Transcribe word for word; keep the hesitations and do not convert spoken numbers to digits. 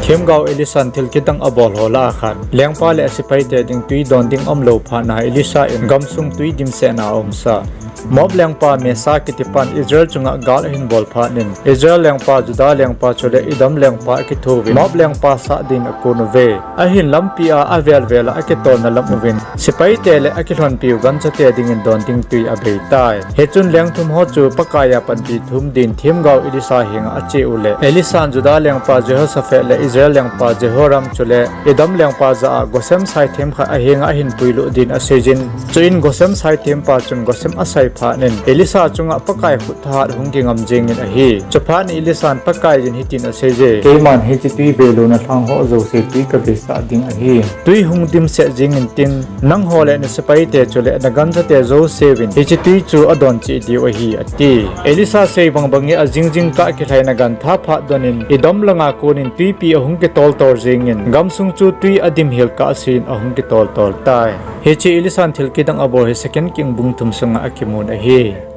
Themgao Elisan thil kidang abol ho lah a khan, lengpa le asepaite ding tui don ding aumlou phat na Elisa in gamsung tui dimset na aumsa. Moab lengpa Mesha kitipan Israel chunga gal ahin bol phat in, Israel lengpa, Judah lengpa chule Edom lengpa akithouvin Moab lengpa sah din akon uve. Ahin lampi a avel vel a akitolna lam uvin, sepaite le akilhonpiu ganchate dingin don ding tui abeitai. Hichun lengthum ho chu Pakai a panpi thum din themgao Elisa henga ache uleh, Elisan Judah lengpa Jehoshaphat le Israel lengpa Jehoram chule Edom lengpa jah a Gosem saithem khat ahenga ahin puilut din aseijin, chuin Gosem saithempa chun Gosem asai phat in, Elisa chunga Pakai khut thahat hung kingam jengin ahi. Chuphat in Elisan Pakai in hitin aseije, Keiman hiche tui velouna lhang ho jouse tui kavesah ding ahi. Tui hung dimset jengin tin, nangho le nasepaite chule naganchate jouseuvin hiche tui chu adon cheh diu ahi, ati. Elisa sei bangbang in ajing jingkah kilhaina gantha phat donin, Edom langa konin tuipi ahung kitoltol jengin, gamsung chu tui adim hel kahsen ahung kitoltol tai. Hiche Elisan thil kidang abol hi Second King bung thum sunga akimun ahi.